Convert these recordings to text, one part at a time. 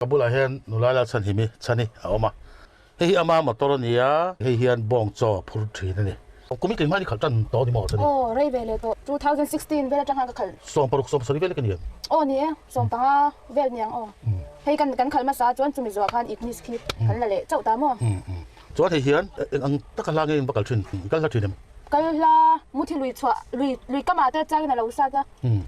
Ka bulah hian nula la chhanhimi chhani a awm a, hei hi ama motor a ni a, hei hian bawng chaw a phur thin a ni. Kum i tlin hma hi khalh tan tawh a ni maw chhani? Aw, rei ve leh tawh. 2016 vel atang khan ka khalh. 60, 70 vel ka ni em? Aw ni e, 15 vel ni ang aw. Hei kan kan khalh hmasa chuan chumi zuah khan Ignis khi kan la leh chauh ta maw? Chuan hei hian eng ang taka hla nge in va kal thin? I kal hla thin em? Kal hla, muthi lui chhuah, lui lui kamah te changin a lo sat a,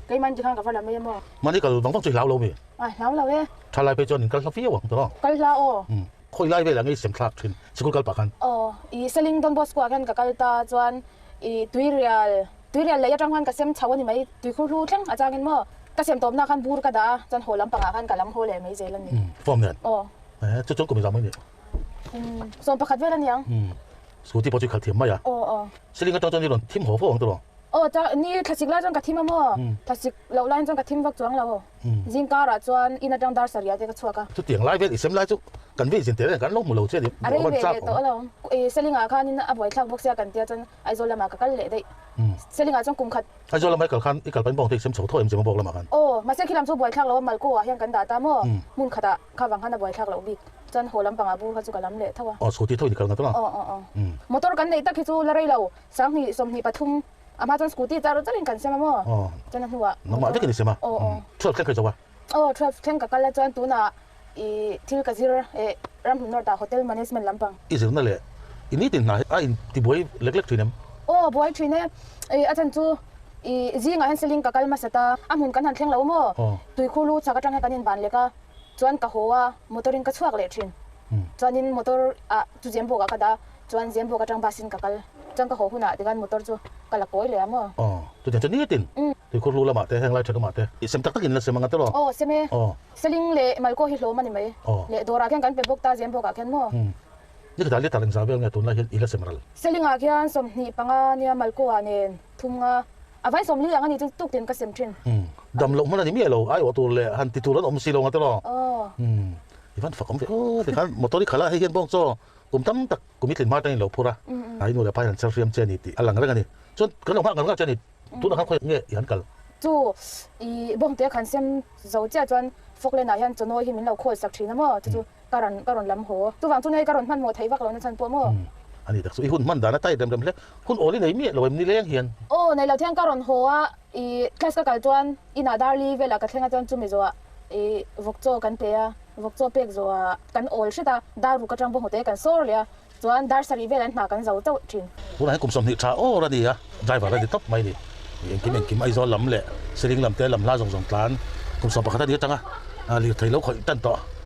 keimah in tikhan ka va la mai a maw? Mahni kal vang vang chu i hlau lo mi? A hlau lo e. Tha lai phei chuan in kal hla viau ang tawh. Kal hla aw. Khawi lai velah ngei sem thlak thin sikul kal pah khan. Aw, i Seling Don Bosco ah khan ka kal ta chuan i Tuirial, Tuirial lei atang khan ka sem chho a ni mai, tuikhur hlu thleng a changin maw ka sem tawpna khan bur ka dah a, chuan haw lampangah khan ka lam haw leh mai zel a ni. Form nen. Aw. Chu chuan kum inzam mai ni. 11 vel a ni ang. Scooty pawh chu i khalh thiam mai a. Aw aw. Seling atang chuan i rawn thim haw fo ang tawh. Aw, cha ni thlasik lai chuan ka thim a maw? Thlasik loh laiin chuan ka thim vak chuang lo. Zing karah chuan in atang dar sarih ah te ka chhuak a. Chutiang lai vel i sem lai chu kan vei zin tel em kan lo hmu lo che ni. A rei ve leh tawh alawm. I Seling ah khanin a buaithlak bawk sia kan tia chuan Aizawl lamah ka kal leh daih. Seling ah chuan kum khat. Aizawl lamah i kal khan i kal pahin bawng te i sem chho tho em Zema bawk lamah khan. Aw, mahse khi lam chu buaithlak lo a Malko ah hian kan dah ta maw? Hmun khatah kha vang khan a buaithlak loh bik. Chuan haw lampangah bur kha chu ka lam leh tho a. Aw, scooty tho in i kal ngat a. Aw aw aw. Motor kan neih tak hi chu la rei lo. 2023 a hma chuan scooty char charin kan sem a maw? Chuan a hnuah Nangmah vek in i sem a? Aw aw. 12 thleng kha i zo a? Aw, 12 thleng ka kal a chuan tunah i thil ka zir eh Ramhlun North ah Hotel Management lampang. I zirna leh i nitin hna hi a in ti buai lek lek thin em? Aw, buai thin e. I a chan chu i zingah hian seling ka kal hmasa ta. A hmun kan han thleng lo maw? Tuikhur lu chhak atang hian kan inban lek a, chuan ka haw a, motor in ka chhuak leh thin. Chuanin motor ah chu Zembawk ah ka dah a, chuan Zembawk atang bus in ka kal. Chuan ka haw hunah tikhan motor chu ka la kawi leh a maw? Aw, chutiang chu nitin tuikhur lu lamah te, heng lai tha lamah te i sem tak takin la sem ang a tawh. Aw, sem e. Aw. Seling leh Malkaw hi hlawm a ni mai. Aw. Leh dawrah khian kan pe bawk ta Zembawk ah khian maw? Ni khatah liter engzah vel nge tunlai hian i la sem ral? Seling ah khian 25 nia Malkaw ah nen thum nga a vai 40 ang a ni chu tuk tin ka sem thin. Dam loh hman a ni miah lo, aiawh tur leh han ti tur an awm si lo ang a tawh. Aw. I van fak awm ve aw tikhan motor i khalh a hei hian bawng chaw kum tam tak kum i tlin hma atangin lo phur a a i nu leh pa hian an chher hriam che a ni tih a lang reng a ni chuan kan lo nghak ngar ngar che a ni tunah khan khawi nge i han kal. Chu i bawng te khan sem zo chiah chuan Falkland ah hian chawnawi hi min lo khawl sak thin a maw chu chu ka rawn ka rawn lam haw chuvang chu nei ka rawn hmanhmawh theih vak lo na chhan pawh maw. A ni tak chu i hun hman dan a tight rem rem hle hun awl i nei miah lo em ni leng hian. Aw nei lo thian ka rawn haw a I class ka kal chuan inah Darli velah ka thleng a chuan chumi zawhah i vawk chaw kan pe a, vawk chaw pek zawhah kan awl hret a, dar ruk atang bawnghnute kan sawr leh a, chuan dar sarih velah hna kan zo chauh thin. Tunah hian kum 20 tha awr a ni a, driver a ni tawp mai a ni. Engkim engkim Aizawl lam leh Siling lam te lam hla zawng zawng tlan kum 11 a ni atanga lirthei lo khawih tan tawh.